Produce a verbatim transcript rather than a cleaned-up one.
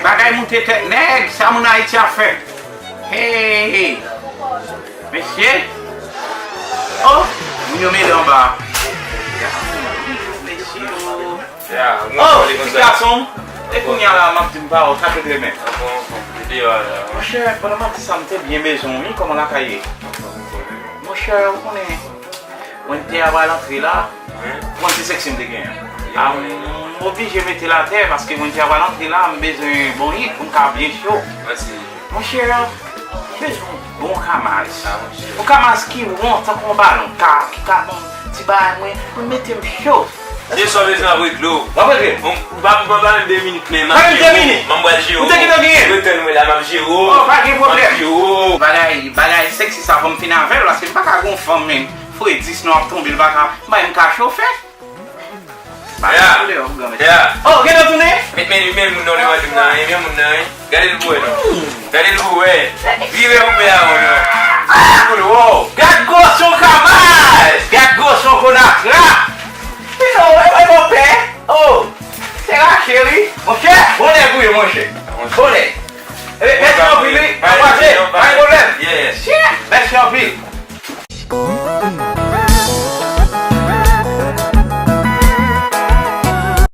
Bagay moute tèt nèg, sa moun Ayiti ap fè. Hey! Mesye! Oh! Moun yo mele anba. Mesye, oh! Oh, ti gason! E kounye a la, m ap di m pawòl, sa te dremen. Monchè, pandan m ap di sa, m te byen bezwen w, wi, kòman lakay ye? Monchè, ou konnen, Wendy a pral antre la. Pran ti seksi m te genyen. A, m oblije mete l atè paske Wendy a pral antre la, m bezwen bon hit pou m ka byen cho. Monchè, m bezwen yon bon kamaz. Yon kamaz ki won tankou yon balon, ka, ki ka ban m ti bagay mwen, pou l mete m cho. Se sa w bezwen ap regle w. W ap regle m? Ou pa, ou pa ba m de minit menm, m ap jere w. Ba m de minit. M ap jere w. Ou te gentan genyen. Retenn mwen la, m ap jere w. Oh, pa gen pwoblèm. M ap jere w. Bagay, bagay seksi sa fò m fin avè l paske m pa ka gon fanm men. Fredis non ap tonbe, l pa ka bay m ka chofe. Ba m koulè, gran mesye. Oh, gen nan tounen? Met men, men moun nan lè w di m nan, men moun nan, wi. Gade l pou wè non. Gade l pou wè. Vire pou pè a non. Gad gwosyon kamaz! Gad gwosyon konatra! Pito, e, e, bon pè. Oh! Se rache wi. Monchè, bon nèg ou ye, monchè. Bon nèg. E, mèsi anpil wi. Anpase, pa gen pwoblèm. Mèsi anpil.